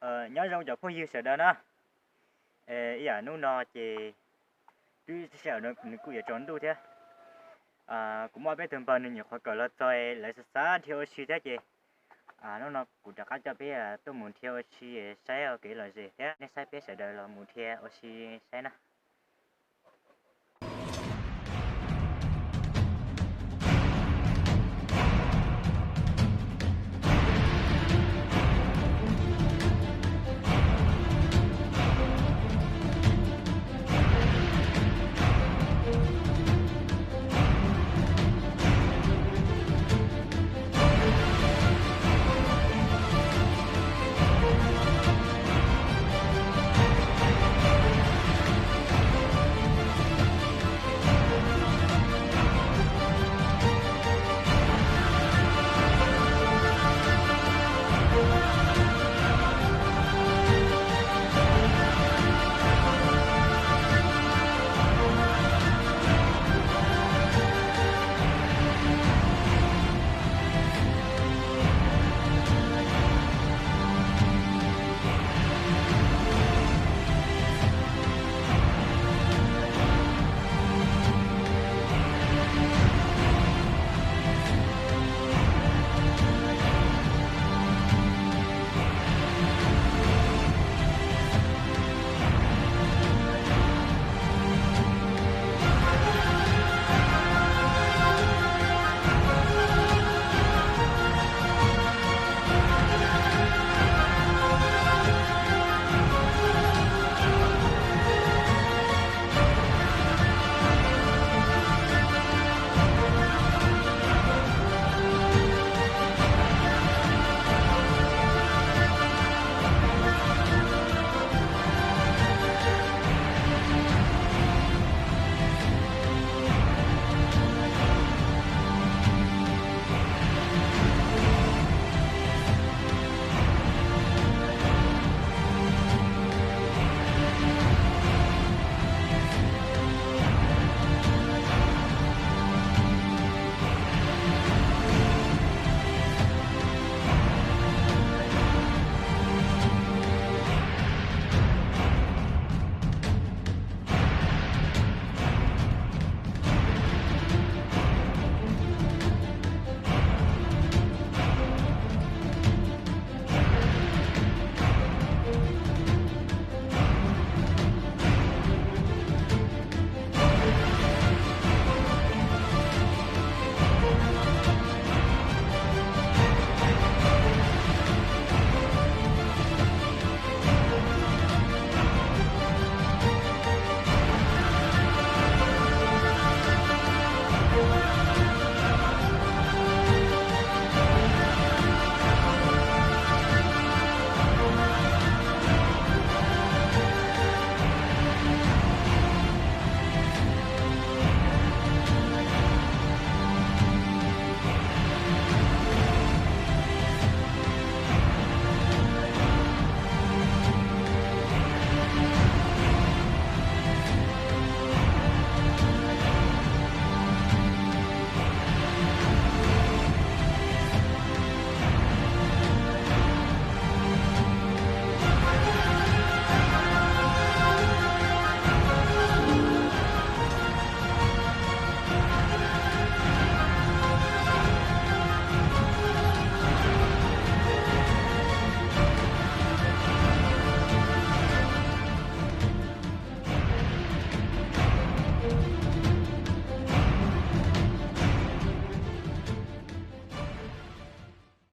Nyob zoo cov phooj ywg sawv daws na. Ib yam hnub no ces twb sij hawm no nws kuj yuav tsaus ntuj thiab. Kuv muaj peb tug npawg nws nyuam qhuav kawm los txog, lawv xav xav dhia ua si thiab ces hnub no kuv rov qab coj peb tuaj mus dhia ua si saib ua kev lom zem thiab nej saib peb sawv daws los mus dhia ua si saib na.